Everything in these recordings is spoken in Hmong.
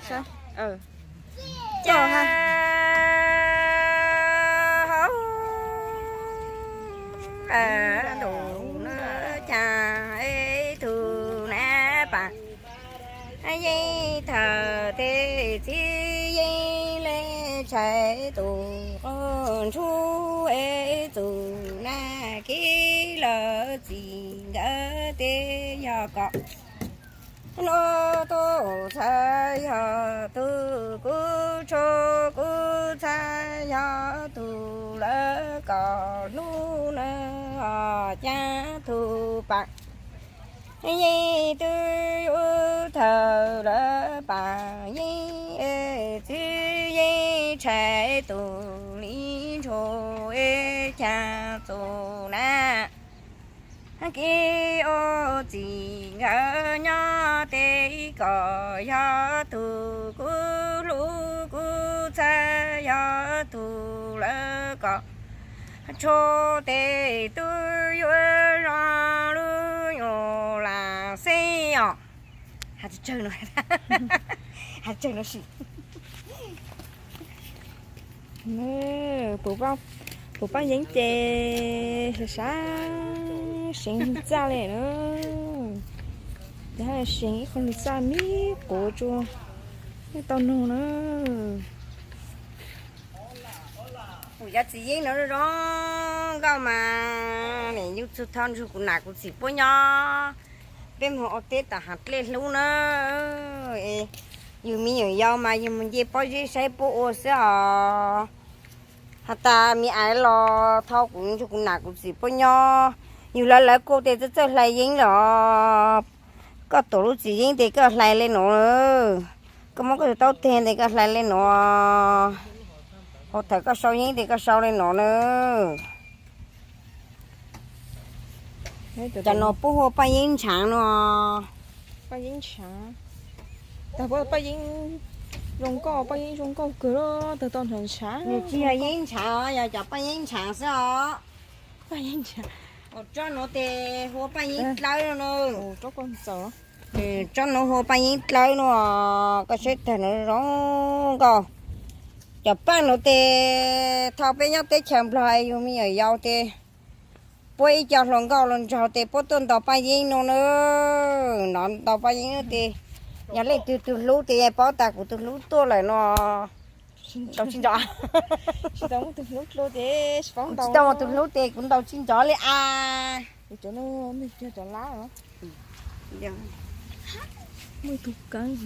Cas hauv ntuj na, cas ib tug na pas yeeb thawm tej txiv yeeb le tshais tus qub ntsuj es txus na, kib lawv txim nkawd tej yog kom no tus txhawb yog tus kub tshuj, kub txhawb yog tus lawv kom hlub na, cas tus pas yeeb twb yuav thawm lawv pas yeeb, txiv yeeb tshais tus li ntsuj es cas txus na, kib ua txim nkawd nyob tej kom yog tus kub hlub, kub txhawb yog tus lawv kom tshuj, tej twb yuav zoo lub nyuag lam xeeb os. Has tsawg no, has tsawg no sim. Puas paj yeeb ces sab sab seev txaj li na. Ces seev ib qho nws txaj me quav tsua, nej tau nug na. Kuv cov txiv yeeb no zoo nkauj mas nim yug txug thaum ntsug kuv nam kuv txiv puab nyob, peb moog ua teb tom haav dlej hlub na. Yug me nyuam yaus mas yug moog nce pob zeb saib puab ua xwb os. Has tas me aiv los thaum kuv ntsug kuv nam kuv txiv puab nyob, yug lawv lawv kuj tes txawj txawj hlais yeeb los. Koj tuav lub txiv yeeb tes koj hlais le nuav, koj muab koj tus taub teg tes koj hlais le nuav, hauv thawm koj sau yeeb tes koj sau le nuav na. Cov nuav puab hu ua paj yeeb ntshaav no. Paj yeeb ntshaav. Tag puab paj yeeb zoo nkauj, paj yeeb zoo nkauj kawg, tag tau ntshaav ntshaav. Nws tsis yog yeeb ntshaav, yog cov paj yeeb ntshaav xwb os. Paj yeeb ntshaav. Tsob nuav tes hu ua paj yeeb dlawb no. Tsob nuav hu ua paj yeeb dlawb no, koj saib tag nuav zoo nkauj. Cov paj nuav tes thaum peb nyob teb chaws Nplog yug me nyuam yaus tes puab ib co hluas nkauj hluas nraug tes puab tuaj ntaus paj yeeb no na. Nov ntaus paj yeeb no tes yog leej twg tug hlub tes paub tas kuv tug hlub tuaj lawm no. Ntaus tsis nrov. Kuv tsis tau tus hlub tes kuv ntaus tsis nrov li as. Muaj ib tug kawg.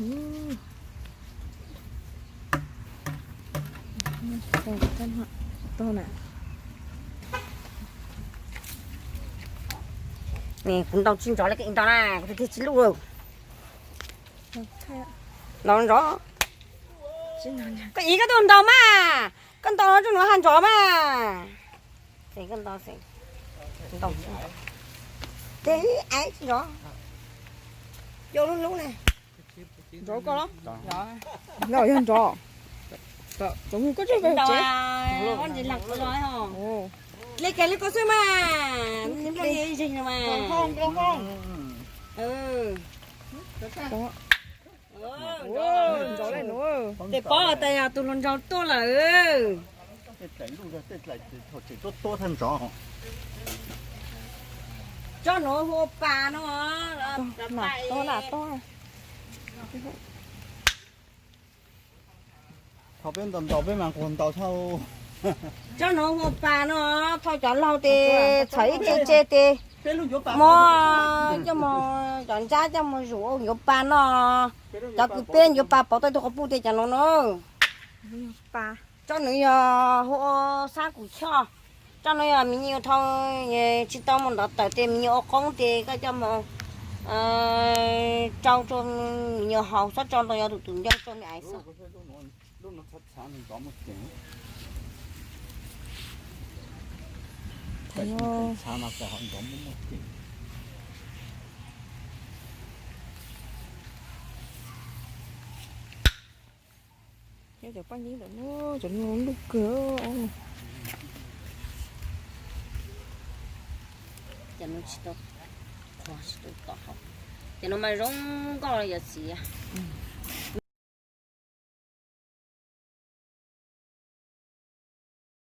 Kuv ntaus tsis nrov li, koj ntaus na, kuv tig tsis lub. Ntaus nrov. Koj ib koj tuaj ntaus mas, koj ntaus tsuj nuav has nrov mas. Koj ntaus, ntaus tsis nrov. Coj lub lub na. Nrov koj los? Yog nrov. Tsoom koj tsev. Li kag li koj xwb mas. Nrov li nuav. Tes paub tas yog tus hluas nraug tuaj lawm. Tsob nuav hu ua pas no. Thaum peb ntaus ntaus peb mas nquag ntaus thaum. Tsob nuav hu ua pas no, thaum cov laug tes txhawm ib ce ce tes muab coj moog, cov ntsab coj moog zuj ua yuav pas no. Cov kws peb yuav pas pauv tau tug quas puj tes cov nuav no. Tsob nuav yog hu ua sab kuv choj. Tsob nuav yog me nyuam thaum tsis tau moog ntov tawm tes me nyuam ua qoob tes koj coj moog rau rua me nyuam haus, txhob rau ntau, yog tus tus nco rua me aiv xwb. Cov paj yeeb ntawm no, cov no lub kawg. Cov no tsis tau qhuav, tsis tau tom haus. Cov no mas zoo nkauj li yog txiv.